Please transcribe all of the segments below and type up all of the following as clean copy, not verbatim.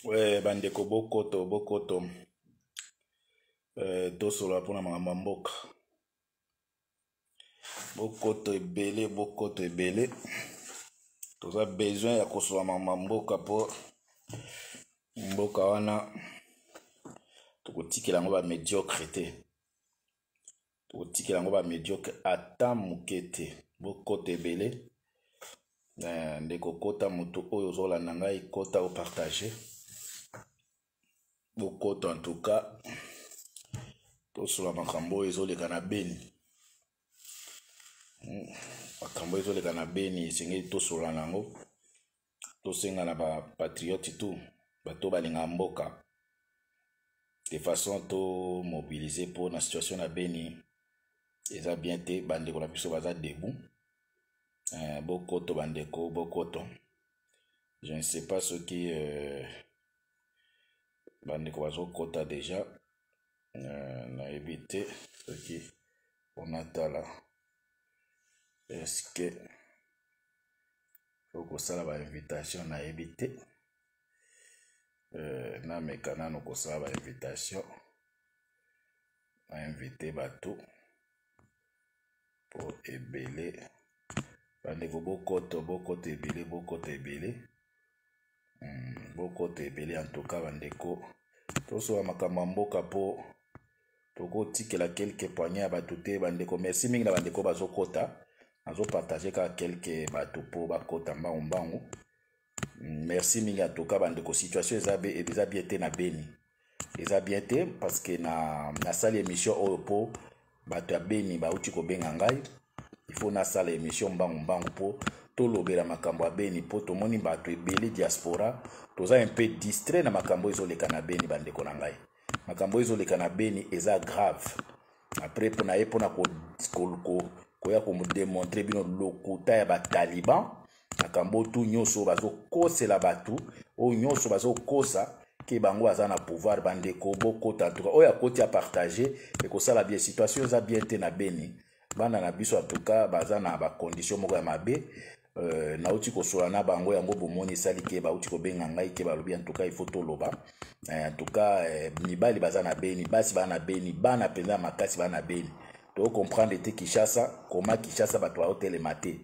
We bandeko, bokoto bokoto, tosolola mpona makambo ya mboka. Bokoto ebele, bokoto ebele, toza besoin ya kosolola makambo ya mboka, mpo mboka wana tokotikela yango bamédiocre te, tokotikela yango bamédiocre ata moke te. Bokoto ebele. Ndeko, kota. Moto oyo ozolanda ngai, kota opartage. Bokoto, en tout cas tosola makambo oyo ezoleka na Beni. Makambo oyo ezoleka na Beni, esengeli tosola na yango. Tosenga na bapatriote, tout bato balingaka mboka, de façon tomobilize mpo na situation na Beni eza bien te. Bandeko na biso baza debout. Bokoto bandeko, bokoto. Je ne sais pas soki bandeko bazokota déjà. Nayebi te soki onatala, est-ce okosala bainvitation? Nayebi te. Nameka nano kosala bainvitation, nainvite bato po ebele. Bandeko, bokoto, bokoto ebele, bokoto ebele, bokoto ebele. En tout cas bandeko, tosola makambo ya mboka, mpo tokotikela quelque poignée ya bato te. Bandeko, merci mingi na bandeko bazokota. Nazopartage kaka quelque bato mpo bakota mbangu mbangu. Merci mingi. En tout cas bandeko, situation eza bien te na Beni, eza bien te, parce que na nasali émission oyo mpo bato ya Beni bauti kobenga ngai. Il faut nasala émission mbangu mbangu mpo tolobela makambo ya Beni, mpo tomoni bato ebele diaspora toza un peu distrait na makambo ezoleka na Beni. Bandeko na ngai, makambo ezoleka na Beni eza grave. Après, mpona ye, mpona koya kodémontrer bino lokuta ya bataliban, makambo tu nyonso bazokosela bato, oyo nyonso bazokosa ke bango baza na pouvoir. Bandeko, bokota. En tout cas oyo akoti, apartage, ekosala bien. Situation eza bien te na Beni. Bana na biso, en tout cas baza na bacondition moko ya mabe. Nauti kosola na bango, yango bomoni esali ke bauti kobenga ngai, ke balobi en tout cas il faut toloba. En tout cas mibali baza na Beni, basi baza na Beni, bana mpenza makasi baza na Beni. Tocomprendre te Kinshasa, koma Kinshasa bato baotelema te.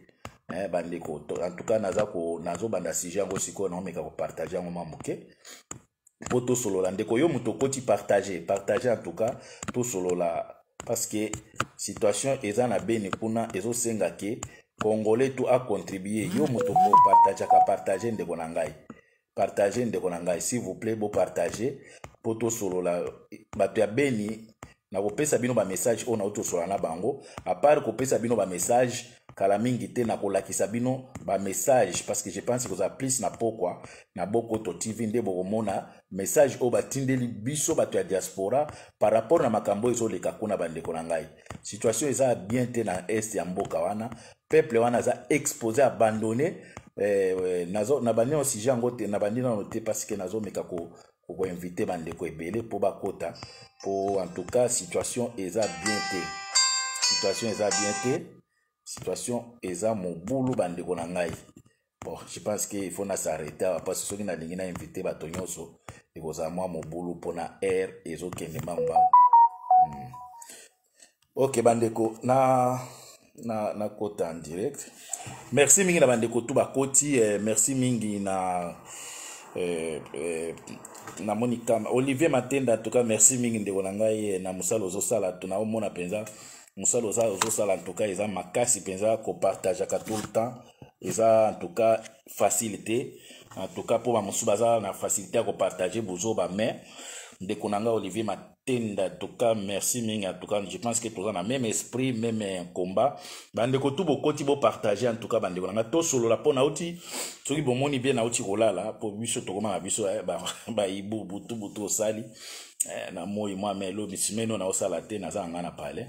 Bandeko, en tout cas naza nazobanda sujet yango sikoyo, naomeka kopartage yango mwa moke mpo tosolola. Ndeko, yo moto okoti, partage, partage. En tout cas tosolola, parce que situation eza na Beni kuna, ezosenga ke Congolais tout acontribue. Yo moto kopartageaka, partage ndeko na ngai, partage ndeko na ngai, s'il vous plaît, bopartage mpo tosolola. Bato ya Beni, nakopesa bino bamessage oyo nauti tosolola na bango. À part kopesa bino bamessage, kala mingi te nakolakisa bino bamessage, parce que je pense kozala plus na pokwa na Bokoto TV nde bokomona message oyo batindeli biso bato ya diaspora par rapport na makambo oyo ezoleka kuna. Bandeko na ngai, situation eza bien te na est ya mboka wana. Peuple wana aza exposé, abandonné. Na bandi nano sujet yango te, na bandi nano te, parce que nazomeka koinvite bandeko ebele mpo bakota, po en tout cas situation eza bien te, situation eza bien te, situation eza mobulu, bandeko na ngai. Bon, je pense que il faut na s'arrêter awa, parce que soki nalingi na invite bato nyonso, ekozala mwa mobulu mpona aire ezokende mbangu mbangu. Ok bandeko, na nakota en direct. Merci mingi na bandeko tu bakoti. Merci mingi na namoni kama Olivier Matenda. En tout cas merci mingi ndeko na ngai, na mosala ozosala. Naomona mpenza mosala ozosala, en tout cas eza makasi mpenza. Kopartageaka tout le temps eza en tout cas facile te, en tout cas mpo bamosusu baza na facilité ya kopartage bozoba. Mais ndeko na ngai Olivier Matenda, en tout cas merci mingi. En tout cas je pense que toza na même esprit, même combat. Bandeko tu bokoti, bopartage. En tout cas bandeko na ngai, tosolola mpo nauti, soki bomoni bien, nauti kolala, mpo biso tokoma na biso bayibu butu butu osali na moi mwa melo semaine oyo naosala te, naza na ngai na palais.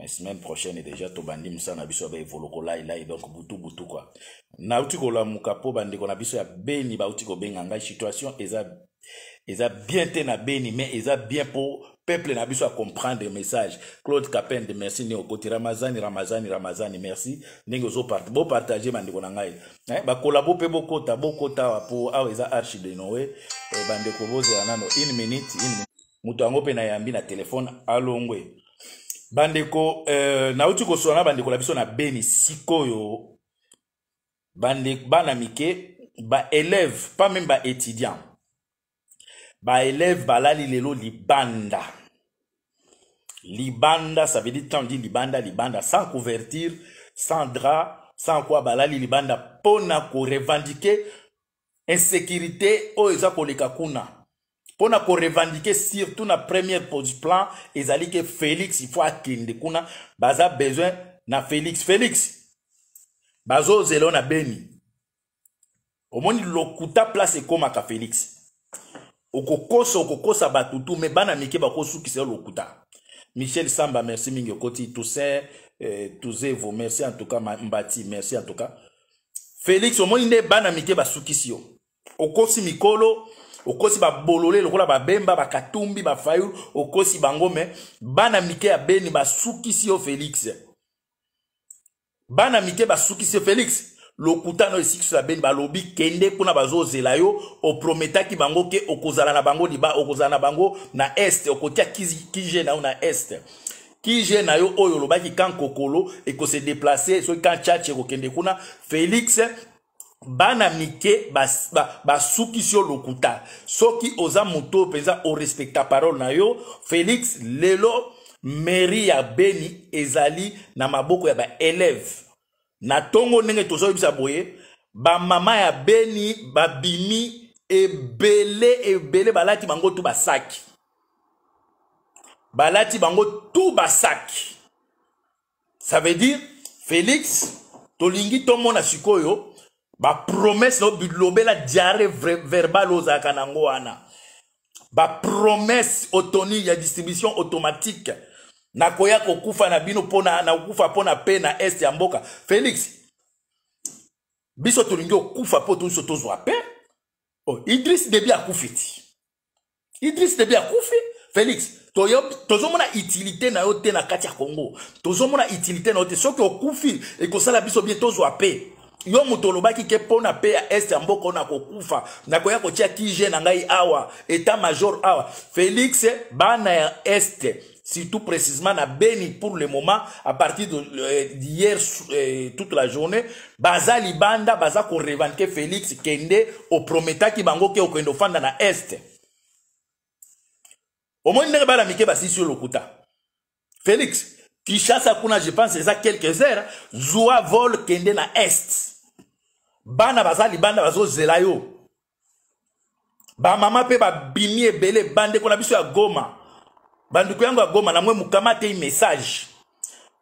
Mais semaine prochaine déjà tobandi mosala na biso ya baevoloko lailai, donc butu butu quoi. Nauti kolamuka mpo bandeko na biso ya Beni bauti kobenga ngai. Situation eza bien te na Beni, mais eza bien mpo peuple na biso acomprendre message. Claude Capende, merci ndenge okoti. Ramazani, Ramazani, Ramazani, merci ndenge bopartage. Bandeko na ngai, eh, bakolabo mpe bokota, bokota awa mpo awa eza Arche de Noé. Eh, bandeko, bozela nano une minute, une minute. Moto yango mpe nayambi na telefone alongwe. Bandeko, nauti kosola na bandeko na biso na Beni. Sikoyo bandeko, bana mike, baélève, pas même baétudiant, baélève balali lelo libanda. Libanda, ça veut dire, quand on dit libanda, libanda sans couverture, sans drap, sans quoi. Balali libanda mpona korevendiquer insécurité oyo eza koleka kuna, mpona korevendiquer surtout na premier plan ezali ke Félix, il faut akende kuna. Baza besoin na Félix. Félix, bazozela na Beni. Omoni lokuta place ekomaka. Félix, okokosa, okokosa bato tu, me bana mike bakosukisa yo lokuta. Michel Samba, merci mingi okoti. Toussaint Tuzevo, merci en tout cas. Mbati, merci en tout cas. Félix, omoni nde bana mike basukisi yo. Okosi mikolo, okosi babolole lokola Babemba, Bakatumbi, Bafayulu, okosi bango, me bana mike ya Beni basukisi yo. Félix, bana mike basukisi yo. Félix, lokuta no esikisi ya Beni. Balobi kende kuna, bazozela yo. Oprometaki bango ke okozala na bango liba, okozala na bango na Est, okotia QG na yo na Est. QG na yo oyo olobaki, camp Kokolo ekose déplacer, soki camp Tshatshi ekokende kuna. Félix, bana mike basukisi yo lokuta. Soki oza moto oyo mpenza orespecta parole na yo, Félix, lelo mairie ya Beni ezali na maboko ya baélève. Na ntongo ndenge tozoyebisa boye, bamama ya Beni babimi ebele ebele, balati bango tu basaki, balati bango tu basaki. Ça veut dire, Félix, tolingi tomona sikoyo bapromesse na bilobela, diarrhée verbale ozalaka nango wana, bapromesse otoni ya distribution automatique. Nakoya kokufa na bino mpona nakokufa mpona mpe na Est ya mboka. Félix, biso tolingi okufa mpo biso tozwa pe. Oh, Idriss Déby akufi ti Idriss Déby akufi. Félix, tozomona utilité na yo te na kati ya Congo, tozomona utilité na yo te. Soki okufi, ekosala biso bien, tozwa pe. Yo moto olobaki ke mpo na pe ya Est ya mboka oyo nakokufa, nakoya kotia QG na ngai awa, état major awa. Félix, bana ya Est, surtout précisément na Beni, pour le moment, à partir d'hier, toute la journée baza libanda, baza korevendiquer: Félix, kende, oprometaki bango ke okende ofanda na Est. Omoni ndenge bana mike basisi yo lokuta. Félix, Kinshasa kuna, je pense eza quelques heures, zwa vol, kende na Est. Bana baza libanda, bazozela yo. Bamama mpe babimi ebele. Bandeko na biso ya Goma, banduku yango ya Goma, namwe mukamate message,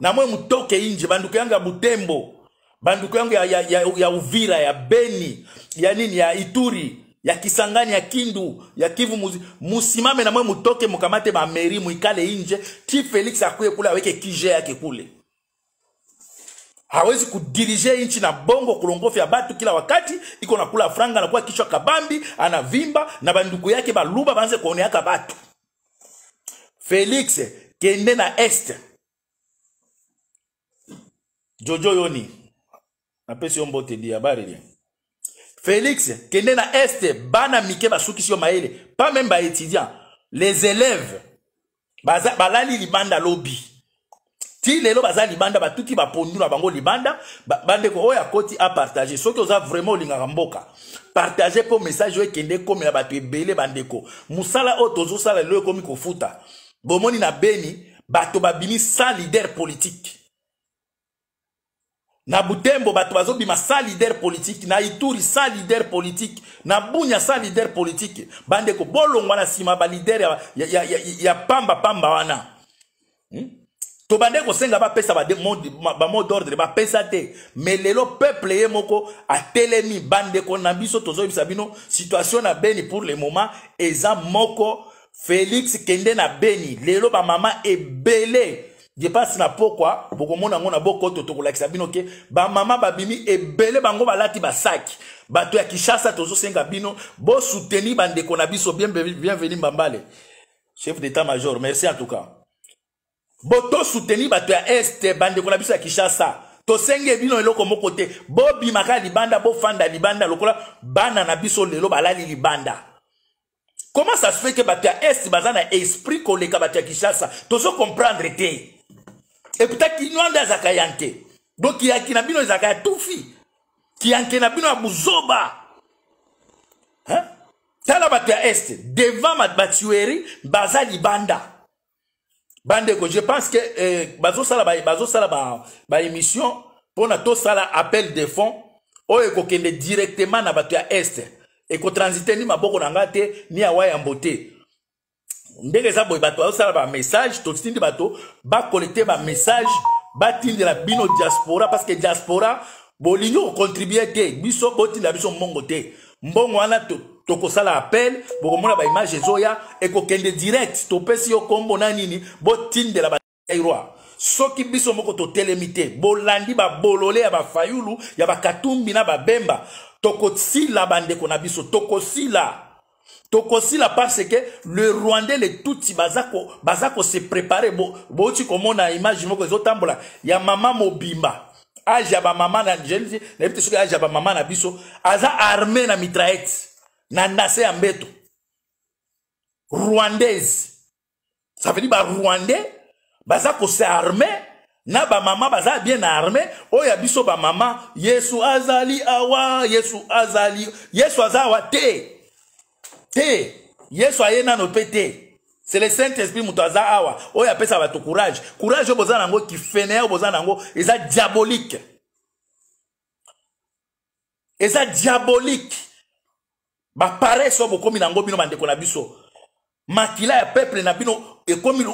namwe mutoke inje. Banduku yango ya Butembo, banduku yango ya Uvira, ya Beni, ya nini, ya Ituri, ya Kisangani, ya Kindu, ya Kivu, musimame namwe mutoke, mukamate bamairie, muikale inje ti Félix akuye kule, aweke QG yake kule. Hawezi kudiriger nchi na bongo kulongofu ya batu. Kila wakati iko nakula franga, anakuwa kichwa kabambi, anavimba na banduku yake baluba banze kuoneaka batu. Félix, kende na Est. Jojo Yoni, napesi yo mbote di habari di. Félix, kende na Est. Bana mike basukisi yo mayele, pas même baétudiant, les élèves baza, balali libanda lobi ti lelo, baza libanda, batuti bapondu na bango libanda. Bandeko oyo akoti apartage, soki oza vraiment olingaka mboka, partage mpo message oyo ekende ekomela bato ebele. Bandeko, mosala oyo tozosala lelo ekomi kofuta. Bomoni na Beni bato babimi sans leader politique, na Butembo bato bazobima sans leader politique, na Ituri sans leader politique, na Bunia sans leader politique. Bandeko, bolongwa na nsima baleader ya pamba pamba wana, Tobande kosenga bapesa bamot d'ordre, bapesa te, mais lelo peuple ye moko atelemi. Bandeko na biso, tozoyebisa bino situation na Beni pour le moment eza moko. Félix, kende na Beni lelo, bamama ebele. Je pense na pokwa bokomona yango na bokoto, tokolakisa bino ke bamama babimi ebele, bango balati basaki. Bato ya Kinshasa, tozosenga bino bosoutenir bandeko na biso. Bienvenu Mbambale, chef d'état major, merci. En tout cas, botosoutenir bato ya Est. Bandeko na biso ya Kinshasa, tosenge bino eloko moko te. Bobimaka libanda, bofanda libanda lokola bana na biso lelo balali libanda. Comment ça se fait que bato ya Est baza na esprit koleka bato ya Kinshasa? Tozo comprendre te. Eputa kinwanda azalaka yanke, donc kiyaki na bino ezalaka ya tufi, kiyanke na bino ya buzoba, hein? Tala bato ya Est devant batuerie, baza libanda. Bandeko, je pense que bazosala baémission ba mpona tosala appel de fonds oyo ekokende directement na bato ya Est, ekotransite ni maboko na nga te, ni awa yambo te. Ndenge eza boye, bato bazosala bamessage, totindi bato bacollecte bamessage, batindela bino diaspora, parce que diaspora bolingi kocontribue te. Biso botinda biso mbongo te. Mbongo wana tokosala appel, bokomona baimage ezoya, ekokende direct. Topesi yo nkombo na nini, botindela bairoi. Soki biso moko totelemi te, bolandi babolole ya bafayulu, ya bakatumbi na babemba, tokosila. Bandeko na biso, tokosila, tokosila, parce que le Rwandais, le Tutsi, baza kose préparer. Bouti komona image moko ezotambola ya mama mobimba, âge ya bamama na, nayebi te soki âge ya bamama na biso, aza armé na mitraillette na ndase ya mbeto, rwandaise. Ça veut dire barwandais baza kose arme na bamama baza bien na arme. Oyo ya biso bamama, Yesu azali awa, Yesu azali, Yesu aza awa te te. Yesu aye nano mpe te. C'est le Saint Esprit moto aza awa, oyo apesa bato courage. Courage oyo boza nango, kifene oyo boza nango, eza diabolique, eza diabolique. Baparesse oyo bokomi nango, bino bandeko na biso, makila ya peuple na bino ekomi,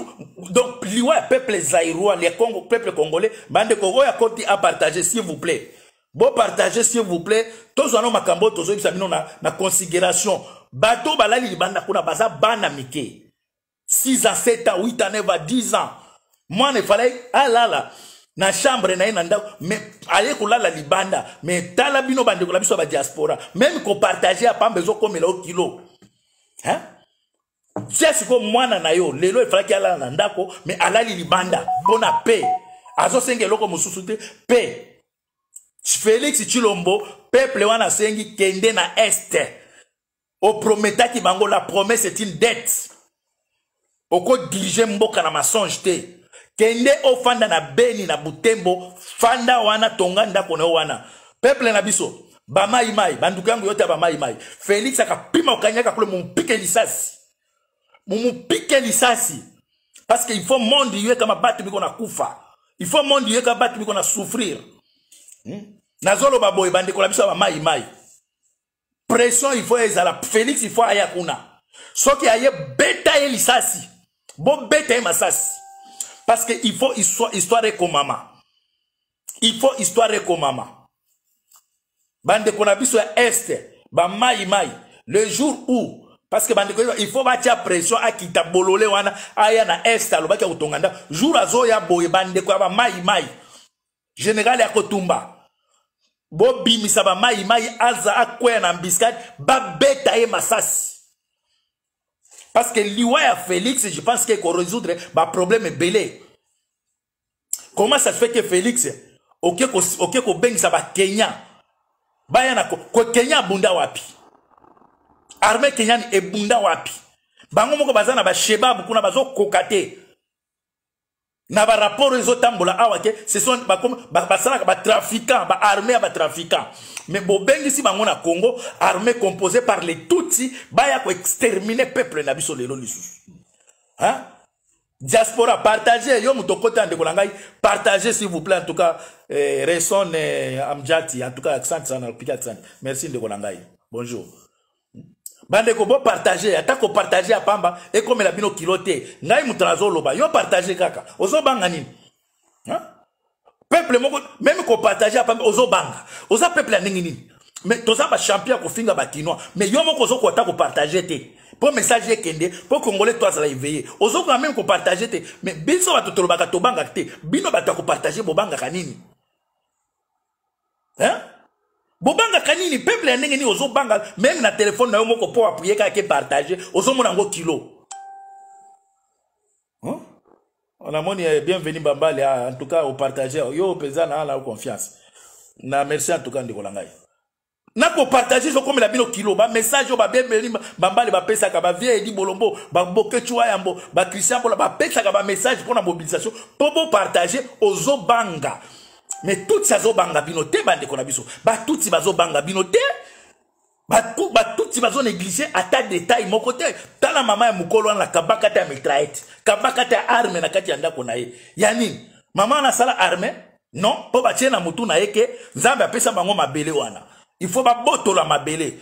donc liwa ya peuple zaïrois, le Congo, peuple congolais. Bandeko oyo akoti, apartage s'il vous plaît, bopartage s'il vous plaît. Tozwa no makambo oyo tozoyebisa bino na considération. Bato balali libanda kuna baza bana mike, 6 ans, 7 ans, 8 ans, 9 ans, 10 ans. Mwana efalaki alala na chambre na ye na ndako, mais aye kolala libanda. Mais tala bino bandeko na biso ya badiaspora, même kopartage ya pamba ezokomela o kilo, hein? Tia sikoyo mwana na yo lelo efalaki alala na ndako, mais alali libanda mpona pe azosenga eloko mosusu te. Mpe Félix Tshilombo, peuple wana asengi kende na Est. Oprometaki bango, la promesse est une dette. Okodirige mboka na mensonge te. Kende ofanda na Beni, na Butembo, fanda wana, tonga ndako na yo wana. Peuple na biso bamaimai, banduku yangu yote ya bamaimai, Félix akapima okanyaka kule, mumupike lisasi, mumupike lisasi, parce que il faut monde iwe kama batu biko na kufa, il faut monde iwe kama batu biko na souffrir. Nazoloba boye, bandeko na biso ya bamaimai, pression il faut ezala. Félix il faut aya kuna. Soki aye, beta ye lisasi, bobeta ye masasi, parce que il faut histoire ekomama, il faut histoire ekomama. Bandeko na biso ya Est, bamaimai, le jour où, parce que bandeko, il faut batia pression, akita bolole wana, aya na Est. Alobaki ya kotonga ndako. Jour azoya boye, bandeko ya bamaimai, général ya kotumba, bobimisa bamaimai, aza akwea na embuscade, babeta ye masasi, parce que liwa ya Félix, je pense que ekorésoudre baproblème ebele. Comment ça se fait que Félix oke kobengisa bakenya baya na ko? Kenya abunda wapi? Armée kenyane ebunda wapi? Bango moko baza na bashebabu kuna, bazokoka te. Na barapport ezotambola awa ke ce sont basalaka batrafiquant, baarmée ya batrafiquant, mais bobengisi bango na Congo, armée composée par les Tutsi, baya koexterminer peuple na biso lelo lisusu, hein? Diaspora, partagez. Yo moto okota, ndeko na ngai, partagez s'il vous plaît. En tout cas, Reson Amjati, en tout cas accent sana, pika accent. Merci ndeko na ngai, bonjour. Bandeko, bopartage, ata kopartage ya pamba ekomela bino kilo te. Ngai moto nazoloba, yo partage kaka. Ozobanga nini, hein? Peuple moko, même kopartage ya pamba ozobanga. Oza peuple ya ndenge nini? Mais toza bachampion ya kofinga bakinois, mais yo moko ozokoka ata kopartage te. Mpo message ekende, mpo Congolais to azala éveillé. Ozokoka même kopartage te, mais biso bato tolobaka, tobangaka te. Bino bato ya kopartage, bobangaka nini, hein? Bobangaka nini? Peuple ya ndenge nini ozobanga même na telefone na yo moko mpo appuyer kaka ke partage, ozomona yango kilo, hein? Namoni Bienvenu Bambale. En tout cas, opartage yo mpenza na confiance na. Merci en tout cas, ndeko na ngai. Nakopartage, ezokomela bino kilo. Bamessage oyo babienvenu Bambale bapesaka, bavie Edi Bolombo, babokecu yambo, baChristian Bola bapesaka bamessage mpo na mobilisation, mpo bopartage, ozobanga. Mais tutsi azobanga bino te. Bandeko na biso batutsi bazobanga bino te. Batutsi bazonéglige ata détail moko te. Tala mama ya mokolo wana, kabaka te ya mitraillette, kabaka te ya arme na kati ya ndako na ye. Ya nini? Mama wana asala arme non, mpo batie na motu na ye ke Nzambe apesa bango mabele wana, il faut babotola mabele.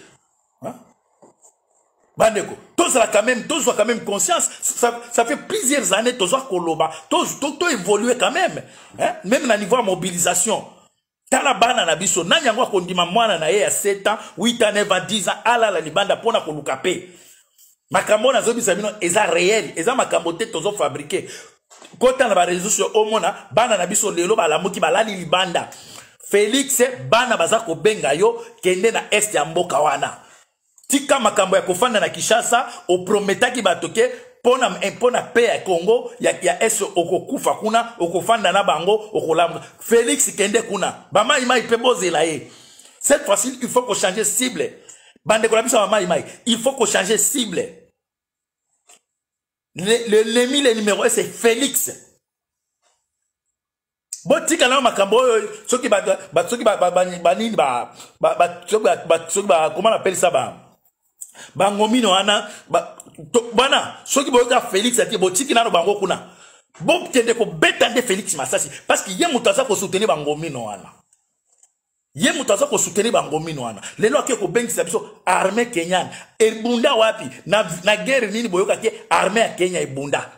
Bandeko, tozala quand même, tozwa quand même conscience. Ça fait plusieurs années tozwa koloba, to, to, to évoluer quand même, hein? Même na niveau ya mobilisation. Tala bana na biso. Nani yango akondima mwana na ye ya 7 ans, 8 ans, 9 ans, 10 ans alala libanda mpona koluka? Mpe makambo oyo nazobisa bino eza réel, eza makambo te tozofabriquer. Kota na baréseau sociaux, omona bana na biso lelo balamuki, balali libanda. Félix, bana baza kobenga yo, kende na est ya mboka wana, tika makambo ya kofanda na Kinshasa. Oprometaki bato ke mpona pe ya Congo ya est, okokufa kuna, okofanda na bango, okolamuka. Félix, kende kuna. Bamaimai mpe bozela ye. Cette fois-ci, il faut kochanger cible. Bandeko na biso ya bamaimai, il faut kochanger cible. L'ennemi, le numéro 1, c'est Félix. Botika na makambo oyo. Soki soki banini, soki comment napelisa bangomino wana bana, soki boyoka Félix ati botiki nano bango kuna, bokende kobeta nde Félix masasi, parce que ye moto aza kosoutenir bangomino wana. Ye moto aza kosoutenir bangomino wana. Lelo ake kobengisa biso armée kenyane. Ebunda wapi? Na guerre nini boyokaki armée ya Kenya ebunda?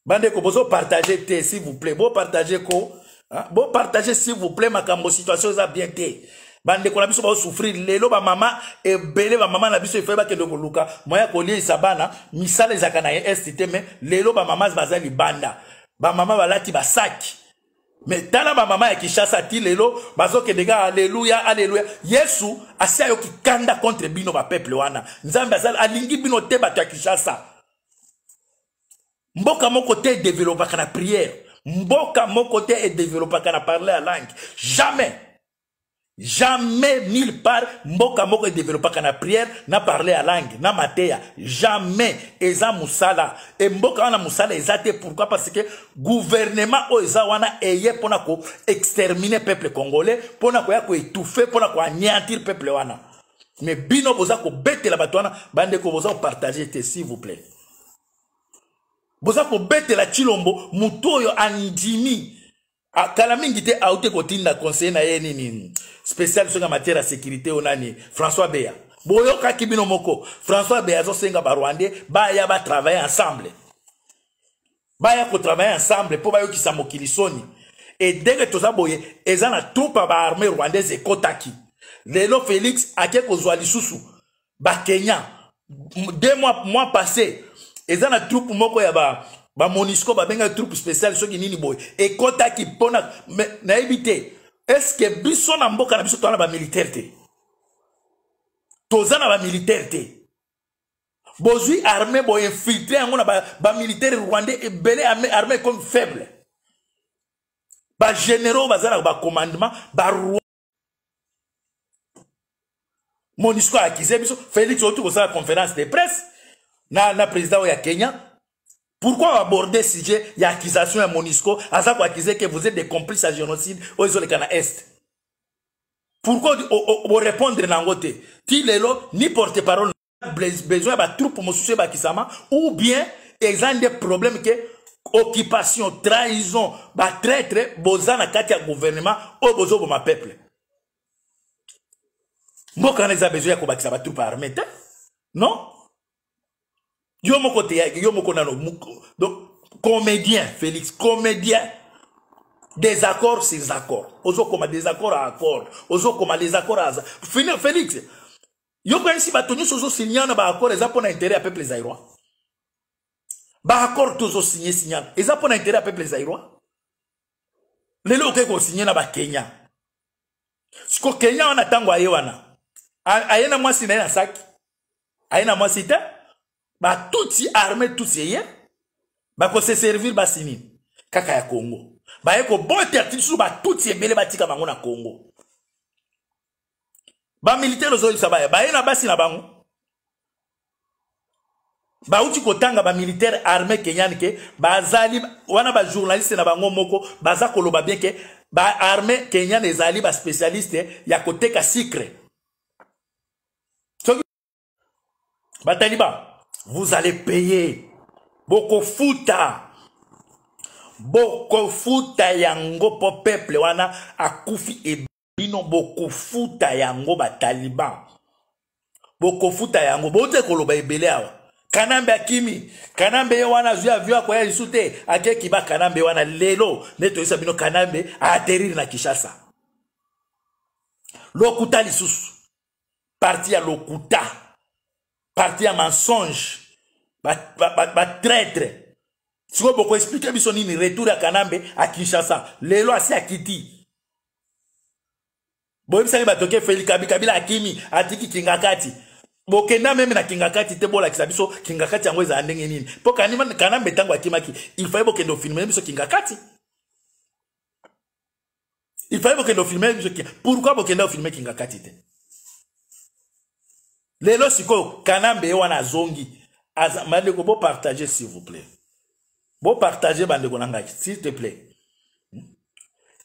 Bandeko, bozopartage te. S'il vous plaît, bopartage ko, bopartage s'il vous plaît. Makambo, situation eza bien te. Bandeko na biso bazosouffrir lelo. Bamama ebele, bamama na biso efai bakende koluka moya koliesa bana. Misala ezalaka na ye est te, mais lelo bamama baza libanda, bamama balati basaki. Mais tala bamama ya Kinshasa, ti lelo bazokende kaka aleluya, aleluya. Yesu asi ayoki kanda contre bino bapeuple wana. Nzambe alingi bino te, bato ya Kinshasa. Mboka moko te edevelopaka na prière, mboka moko te edevelopaka na parler ya langue. Jamais, jamais, nulle part. Mboka moko edevelopaka na prière, na parler ya langue, na mateya, jamais. Eza mosala e mboka wana, mosala eza te. Pourquoi? Parce que gouvernement oyo eza wana eye mpona koexterminer peuple congolais, mpona koya koétouffer, mpona koanéantir peuple wana. Mais bino boza kobetela bato wana. Bandeko, boza kopartage te. S'il vous plaît, boza kobetela Chilombo, motu oyo andimi kala mingi te auti kotinda conseiller na ye nini spécial soki ya matière ya sécurité oyo nani, François Beya. Boyokaki bino moko, François Beya azosenga Barwandais baya batravaille ensemble, baya kotravaille ensemble mpo bayokisa mokili soni. E ndenge toza boye, eza na troupe ya baarmée rwandaise ekotaki. Lelo Félix ake kozwa lisusu Bakenya. 2 mois, mois passé, eza na troupe moko ya ba baMONUSCO, babengaki troupe spéciale soki nini boye, ekɔtaki mpona. Nayebi te, est-ce biso na mboka na biso toza na bamilitaire te? Toza na bamilitaire te. Bozwi armée, boinfiltre yango na bamilitaire rwandais ebele. Armée comme faible, bagénéraux baza na bacommandement ba MONUSCO accuse biso. Félix oti kosala conférence de presse na président oyo ya Kenya. Pourquoi aborder sujet ya accusation ya MONUSCO? Aza koaccuse que vous êtes des complices ya génocide oyo ezoleka na est. Pourquoi borépondre na yango te ti lelo? Ni porte parole. Besoin ya batroupe mosusu ebakisama, ou bien eza nde problème ke occupation, trahison, batraître boza na kati ya gouvernement oyo bozoboma peuple. Mboka wana eza besoin ya kobakisa batroupe armée te. Non, yo moko te, yo moko nano. Donc comédien, Félix comédien, désaccord sur accord, ozokoma désaccord à accord, ozokoma désaccord à. Félix. Yo koyebisi bato nyonso ozosinya na baaccord eza mpo na intérêt ya peuple zaïrois. Baaccord tozosigne sinya eza mpo na intérêt ya peuple zaïrois. Lelo okoki kosigne na bakenya. Siko Kenya wana ntango aye wana aye na mwasi na ye na saki, aye na mwasi te, batutsi arme tutsi eye bakose servir basi nini kaka ya Congo. Baye kobota lisusu batutsi ebele batika bango na Congo. Bamilitaire ozoyebisa baya baye na basi na bango. Bauti kotanga bamilitaire armée kenyane ke bazali wana, bajournaliste na bango moko baza koloba bien ke baarmée kenyane ezali baspécialiste ya koteka sucre. Soki bataliban, vous allez payer, bokofuta, bokofuta yango mpo peuple wana akufi e bino bokofuta yango. Bataliban bokofuta yango. Bote koloba ebele awa, Kanambe akimi, Kanambe ye wana azwi avion, akoya lisu te, akeki ba Kanambe wana. Lelo nde toyebisa bino Kanambe aatterrir na Kinshasa. Lokuta lisusu, parti ya lokuta, parti ya mensonge, batraître. Ba, ba, ba sikoyo bokoexplike biso nini retour ya Kanambe a Kinshasa? Lelo asi akiti. Boyebisaki bato ke Feli Kabila akimi, atiki Kingakati. Bokenda meme na Kingakati te, bolakisa biso Kingakati yango ezala ndenge nini. Mpo Kanambe ntango akimaki, il fallait bokende ofilme biso Kingakati, il fallait bokende ofilme biso. Pourquoi bokende ofilme Kingakati te? Lelo sikoyo Kanambe ye wana azongi. Bandeko, bopartage s'il vous plaît, bopartage bandeko na ngai, s'il te plaît.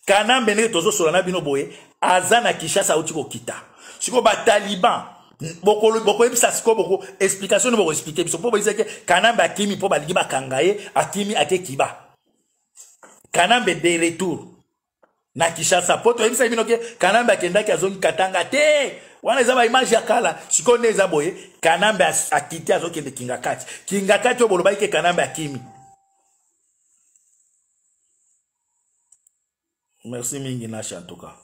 Kanambe ndenge tozosola na bino boye aza na Kinshasa, auti kokita. Sikoyo bataliban bokoyebisa sikoyo, boko explication nini bokoexplike biso mpo boyebisaki Kanambe akimi mpo balingi bakanga ye, akimi ake kiba? Kanambe de retour na Kinshasa, mpo toyebisaki bino ke Kanambe akendaki, azongi Katanga te. Wana eza baimage ya kala. Sikoyo nde eza boye, Kanambe akiti, azokende Kingakati. Kingakati oyo bolobaki ke Kanambe akimi. Merci mingi Nasha. En tout cas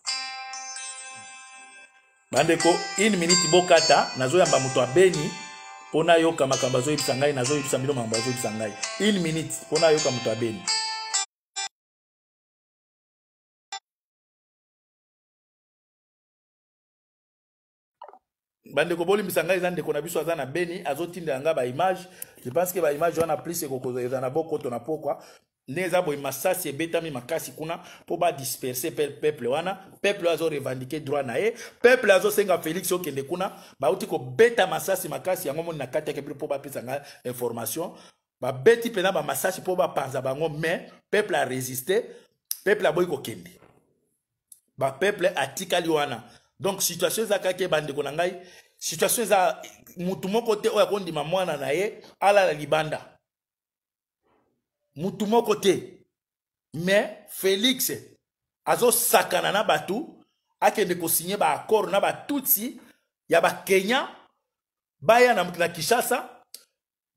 bandeko, une minute bokata, nazoyamba moto abeni mpo nayoka makambo azoyebisa ngai. Nazoyebisa bino makambo azoyebisa ngai. Une minute mpo nayoka moto abeni. Bandeko, bolimbisa ngai, eza ndeko na biso aza na Beni, azotindela ngai baimage. Je pense ke baimage wana plus ekokozala na bokoto na pokwa. Nde eza boye, masasi ebetami makasi kuna mpo badisperse peuple wana. Peuple oyo azorevendique droit na ye, peuple azosenga Félix okende kuna. Bauti kobeta masasi makasi yango moni na kati yake bino mpo bapesa ngai information. Babeti mpena bamasasi mpo bapanza bango, mais peuple aresiste, peuple aboyi kokende, bapeuple atikali wana. Donc situation eza kaka, bandeko na ngai, situation eza mutu moko te oyo akondima mwana na ye alala libanda, mutu moko te. Mais Félix azosakana na bato, akende kosinye baaccord na batutsi ya bakenya baya na Kinshasa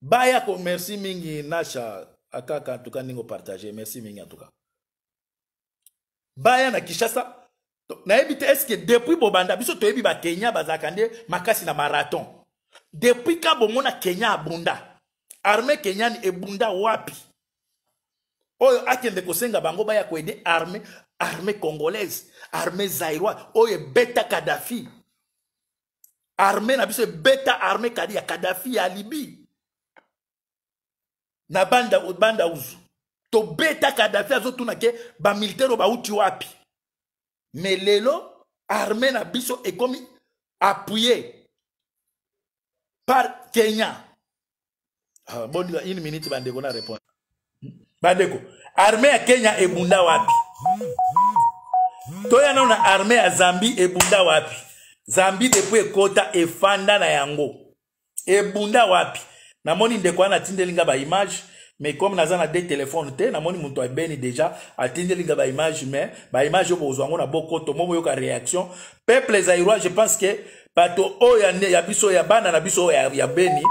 baya ko. Merci mingi Nasha akaka, en tout cas ndenge opartage, merci mingi. En tout cas baya na Kinshasa, nayebi te est ce que depuis bobanda biso toyebi bakenya bazalaka nde makasi na marathon. Depuis ka bomona Kenya abunda, armée kenyane ebunda wapi oyo akende kosenga bango baya koaider armée congolaise, armée zaïrois oyo ebeta Kadafi? Armée na biso ebeta armée kadi ya Kadafi ya Libye na banda uzu. Tobeta Kadafi, azotuna ke bamilitaire oyo bauti wapi? Mais lelo armée na biso ekomi appuyé par Kenya. Ah, bondika une minute bandeko na répondre. Bandeko, armée ya Kenya ebunda wapi? Toya nano na armée ya Zambie, ebunda wapi? Zambie depuis ekota efanda na yango, ebunda wapi? Namoni ndeko wana atindeli nga baimage, mais comme naza na deux téléphone te, namoni moto abeni déjà atindeli nga baimage, mais baimage oyo bozwa yango na bokoto mo boyoka réaction peuple zaïrois. Je pense que bato oyo ya biso, ya bana na biso oyo ya Beni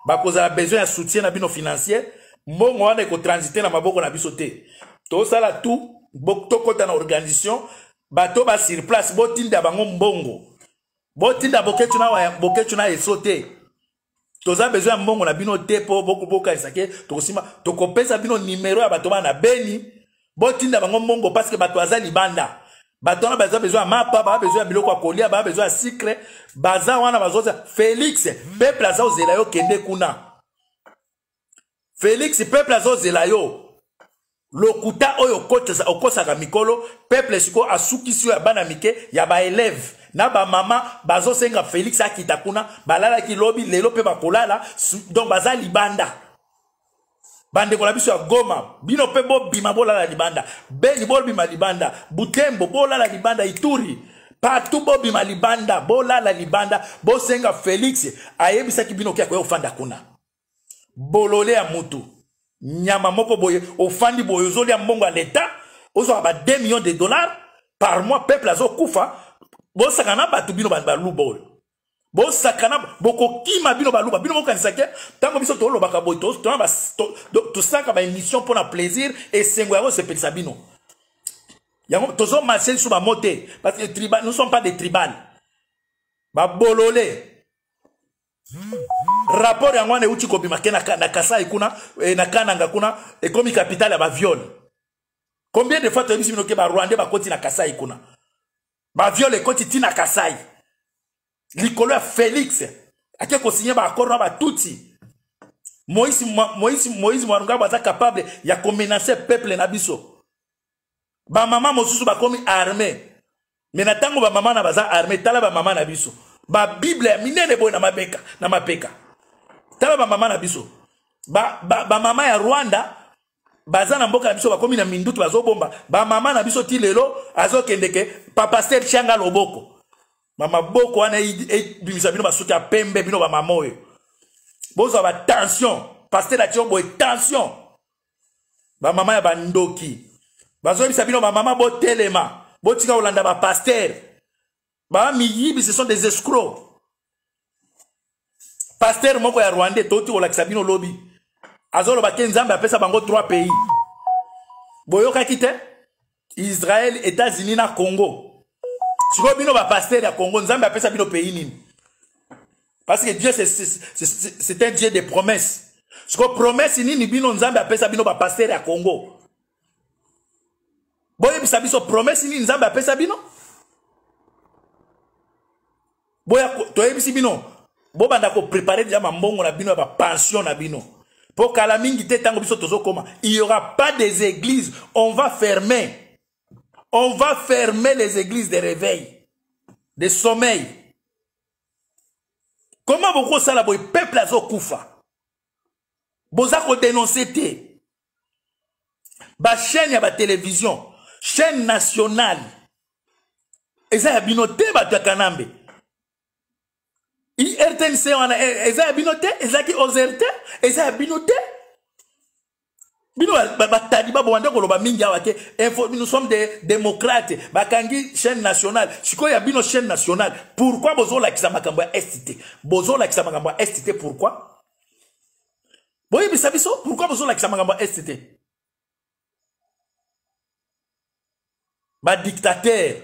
bakozala besoin ya soutien na bino financier. Mbongo wana ekotransite na maboko na biso te. Tosala tout, tokɔta na organisation, bato ba sur place botinda bango mbongo. Botinda Boketshu na Boketshu na Esso te. Toza besoin ya mbongo na bino te mpo bokanisa ke tokosima tokopesa bino nimero ya bato bana Beni. Botinda bango mbongo parce que bato baza libanda. Bato wana baza besoin ya mapa, baza besoin ya biloko ya kolia, baza besoin ya sucre, baza wana bazoza. Felix, peuple azozela yo, kende kuna. Felix, peuple azozela yo. Lokuta oyo okosaka mikolo, peuple sikoyo asukisi yo ya bana mike, ya ba élève na ba mama bazosenga Felix akita kuna, balalaki lobi, lelo pe bakolala, donc baza libanda. Bandeko na biso ya Goma, bino pe bobima bolala libanda, Beni bobima libanda, Butembo bolala libanda, Ituri partout bobima libanda, bolala libanda, bosenga Felix ayebisaki bino ke akoya kofanda kuna. Bolole ya mutu, nyama moko boye, ofandi boye, ozolia mbongo ya l'État, ozwaka ba 2 millions de dollars par mois, peuple azokufa, bosaka na bato bino baluba oyo. Bosakana, bokokima bino baluba, bino bokanisa ke ntango biso tolobaka boye, tosalaka ba émission mpo na plaisir, esengo yango esepelisa bino. Yango tozomarche lisusu bamo te, parce que tribal, nous sommes pas des tribal. Babolole. Rapport yango wana euti kobima ke na Kasai kuna, na Kananga kuna, ekomi capitale ya ba viol. Combien de fois toyebisi bino ke ba Rwandais bakoti na Kasai kuna? Ba viol ekoti ti na Kasai. Likolo ya Félix ake kosigner ba accord na ba Tutsi. Moïse Mwanungabo aza capable ya komenacer peuple na biso. Ba mama mosusu bakomi armée. Mais na tango ba mama na baza armée, tala ba mama na biso. Ba Bible ya minene boye na mabeka, na mapeka. Tala ba mama na biso. Ba mama ya Rwanda baza na mboka na biso bakomi na mindutu bazobomba. Ba mama na biso ti lelo azokende ke papa Pasteur Chianga loboko. Mama boko wana ebimisa bino basuki ya pembe bino ba mama oyo. Bozwa ba tension, pasteur atie boye tension. Ba mama ya bandoki. Bazoyebisa bino ba mama botelema, botika kolanda ba pasteur. Ba miyibi, ce sont des escrocs. Pasteur moko ya Rwandais toti kolakisa bino lobi. Azoloba ke Nzambe apesa bango 3 pays. Boyokaki te? Israël, États-Unis na Congo. Sikoyo bino ba pasteur ya Congo, Nzambe apesa bino pays nini? Parce que Dieu c'est un Dieu de promesses. Sikoyo promesse nini bino Nzambe apesa bino ba pasteur ya Congo? Boyebisa biso promesse nini Nzambe apesa bino? Boya toyebisi bino bobanda ko préparer déjà mambongo na bino ya ba pension na bino. Po kala mingi te tango biso tozokoma, il y aura pas des églises, on va fermer. On va fermer les églises de réveil, de sommeil. Comment beaucoup sala boy peuple azokufa? Boza ko dénoncer te. Ba chaîne ya ba télévision, chaîne nationale. Eza ya bino te bato ya Kanambe. IRTNC wana, eza ya bino te, ezalaki OZRT, eza ya bino te. Bino ba taliba bobanda koloba mingi awa ke info, nous sommes des démocrates, bakangi chaîne nationale. Sikoyo ya bino chaîne nationale, pourquoi bozolakisa makambo ya ST? Bozolakisa makambo ya ST pourquoi? Boyebisa biso pourquoi bozolakisa makambo ya ST? Ba dictateur.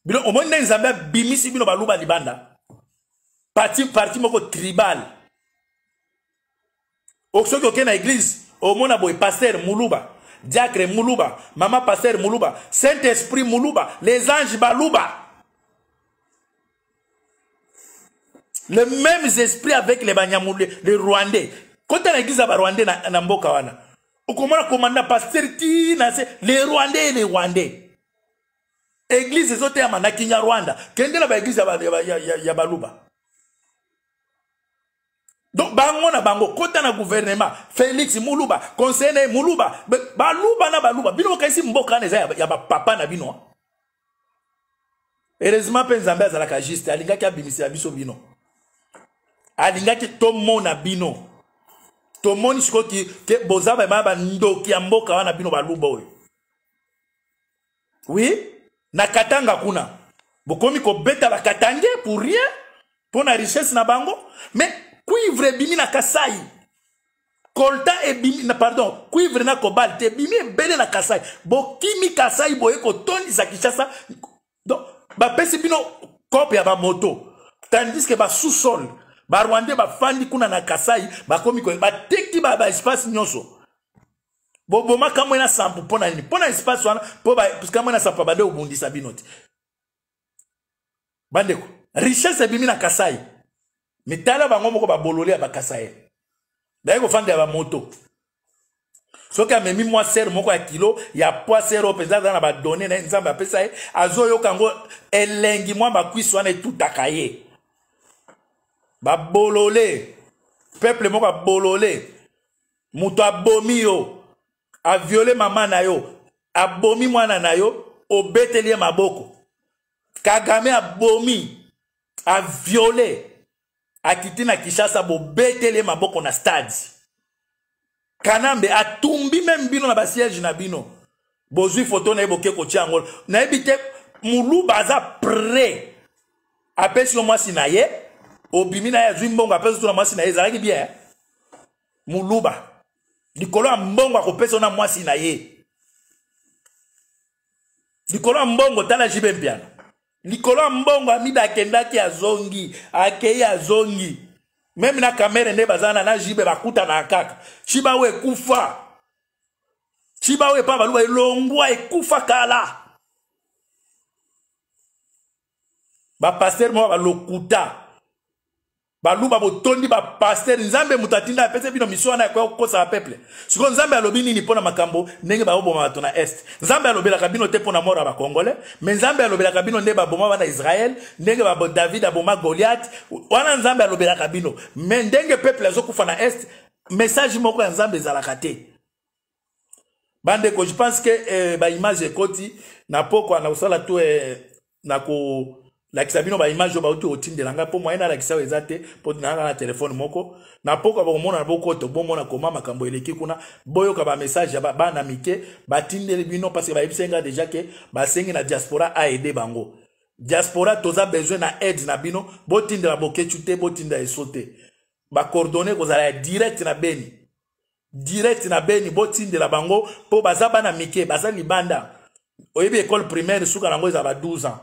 Bino omoni ndenge Nzambe abimisi bino baluba libanda. Parti moko tribal. Soki okei na église, omona boye pasteur Muluba, diacre Muluba, mama pasteur Muluba, Saint-Esprit Muluba, les anges Baluba. Les mêmes esprits avec les Banyamulenge, les Rwandais. Quand on église ya Rwandais na mboka wana, okomona commandant pasteur ti na se, les Rwandais et les Rwandais. Église ezoteyama na Kinyarwanda, kende na ba église ya Baluba. Donc bango na bango kota na gouvernement Félix Muluba, conseiller Muluba, Baluba na Baluba, bino bokanisi mboka wana eza ya ba papa na bino. Heureusement pe Nzambe azalaka juste, alingaki abimisela biso bino. Alingaki tomona bino. Tomoni sikoyo ke boza ba ba ndoki ya mboka wana bino Baluba oyo. Oui, na Katanga kuna. Bokomi kobeta ba Katange pour rien, pour na richesse na bango, mais cuivre ebimi na Kasai. Coltan ebimi na, pardon, cuivre na cobalt ebimi ebele na Kasai. Bokimi Kasai boye kotondisa Kinshasa. Donc bapesi bino Cope ya bamoto, tandis que basous-sol barwandais bafandi kuna na Kasai, bakomi ko bateki ba espace nyonso. Boboma Kamwena Sampu mpo na nini? Mpo na espace wana, mpo Kamwena Sampu abande kobundisa bino te. Bandeko, richesse ebimi na Kasai, mitala bango moko babolole ya bakasai baye kofanda ya bamoto. Soki amemi mwa sere moko ya kilo ya poids, sere oyo mpenza aza na badone na ye, Nzambe apesa ye, azoyoka yango elengi, mwa bakwisi wana etutaka ye. Babolole, peuple moko abolole. Moto abomi yo, aviole mama na yo, abomi mwana na yo, obeteli ye maboko. Kagame abomi, aviole, akiti na Kinshasa, bobeteli ye maboko na stade. Kanambe atumbi meme bino na basiège na bino, bozwi foto na ye, boke kotia yango. Nayebi te, moluba aza prêt, apesi yo mwasi na ye, obimi na ye, azwi mbongo, apesi to na mwasi na ye, ezalaki bien. Moluba likolo ya mbongo akopesa yo na mwasi na ye, likolo ya mbongo. Tala JB Mpiana, likolo ya mbongo amida akendaki, azongi, akei, azongi. Meme na Kamerhe nde baza na JB, bakutanaka kaka. Tshibawu ekufa, Tshibawu epa baluba elongwa, ekufa kala. Bapasteur moko balokuta, baluba botondi bapasteur. Nzambe moto atinda apesi bino mission wana ya koya kokosaka peuple. Sikoyo Nzambe alobi nini mpo na makambo ndenge baoboma bato na Est? Nzambe alobelaka bino te mpo na mort ya bacongolais, mais Nzambe alobelaka bino nde baboma bana Israel, ndenge David aboma Goliath wana. Nzambe alobelaka bino, mais ndenge peuple azokufa na Est, message moko ya Nzambe ezalaka te. Bandeko, je pense que baimage ekoti na pokwa na kosala to na kolakisa bino baimage oyo bauti kotindela ngai, mpo moyen nalakisa oyo eza te, mpo nayaka na telefone moko. Na pokwa bokomona na bokoto, bomona koma makambo eleki kuna, boyoka bamessage ya bana mike batindeli bino, parce que bayebisi ngai déjà ke basengi na diaspora aide bango. Diaspora, toza besoin na aide na bino. Botindela Bokecu te, botindela Eso te, bacoordonnées kozala ya direct na Beni, direct na Beni. Botindela bango mpo baza bana mike, baza libanda. Oyebi école primaire suka nango eza ba 12 ans.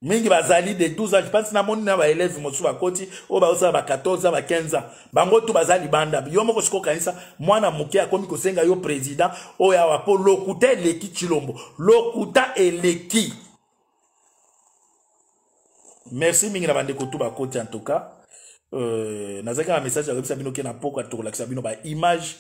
Mingi bazali de 12 ans, je pense. Namoni na baélève mosusu bakoti oyo bazosala ba 14 ans, ba 15 ans, bango tu baza libanda. Yo moko sikoyo okanisa mwana moke akomi kosenga yo président oyo awa, mpo lokuta eleki. Tshilombo, lokuta eleki. Merci mingi na bandeko tu bakoti. En tout cas, nazalaki na message ya koyebisa bino ke na pokwa tokolakisa bino baimage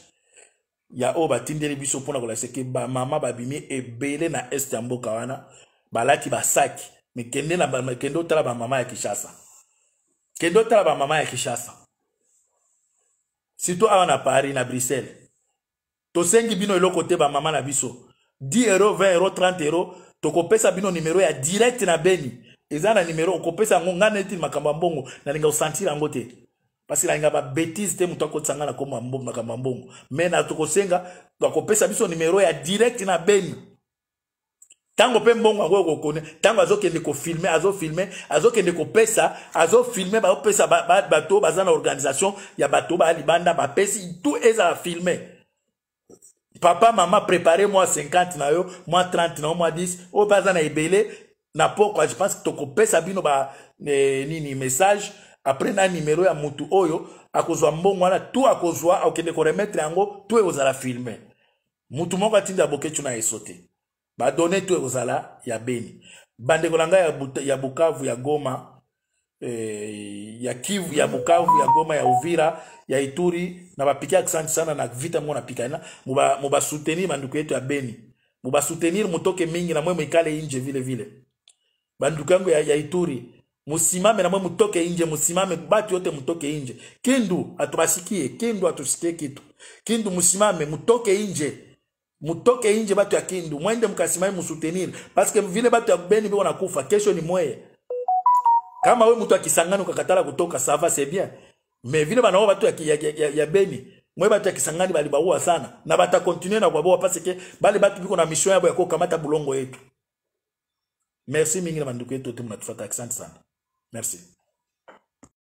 ya oyo batindeli biso mpona kolakisa ke bamama babimi ebele na Est ya mboka wana, balati basaki. Me kende na kende otala bamama ya Kinshasa, kende otala bamama ya Kinshasa, surtout awa na Paris, na Bruxelles. Tosengi bino eloko te, bamama na biso, 10 euro, 20 euro, 30 euro. Tokopesa bino numero ya direct na Beni. Eza na numero okopesa yango. Ngai neti makambo ya mbongo nalinga kosentir yango te, parce nalinga babêtises te. Moto akotisa ngai na kombo makambo ya mbongo, mais na tokosenga bakopesa biso numero ya direct na Beni. Ntango mpe mbongo yango ekokone, ntango azokende kofilmer, azofilmer, azokende kopesa, azofilmer, baopesa bato baza na organisation ya bato baya libanda, bapesi tout, ezala filmé. Papa, mama, prépare mwa 50 na yo, mwa 30 na yo, mwa 10 oyo mpe aza na ebele. Na pokwa, je pense tokopesa bino ba nini, message après na numero ya mutu oyo akozwa mbongo wana. Tu akozwa, akokende koremettre yango, tu ekozala filmé. Mutu moko atinda Bokecu na Eso te, badonnées to ekozala ya Beni. Bandeko na ngai ya Bukavu, ya Goma, ya Kivu, ya Bukavu, ya Goma, ya Uvira, ya Ituri, na bapiki accent sana na vita moko na pikana, mubasoutenir banduku yetu ya Beni, mubasoutenir, mutoke mingi na mwe mwikale inje vile vile. Banduku yangu ya Ituri, musimame na mwe mutoke inje, musimame, batu yote mutoke inje. Kindu atubasikie, Kindu atusikie kitu. Kindu musimame, mutoke inje, mutoke inje. Batu ya Kindu, mwende mkasimame, musoutenir, parce que vile batu ya Beni biko nakufa, kesho ni mweye. Kama we mutu akisangani ukakatala kutoka, ça va, c'est bien, mais vile banao batu ya Beni, mwe batu ya Kisangani balibaua sana na bata continuer na kubaua, parce que bale batu biko na mission yabo ya kokamata bulongo yetu. Merci mingi na banduku yetu te munatufata. Asante sana, merci.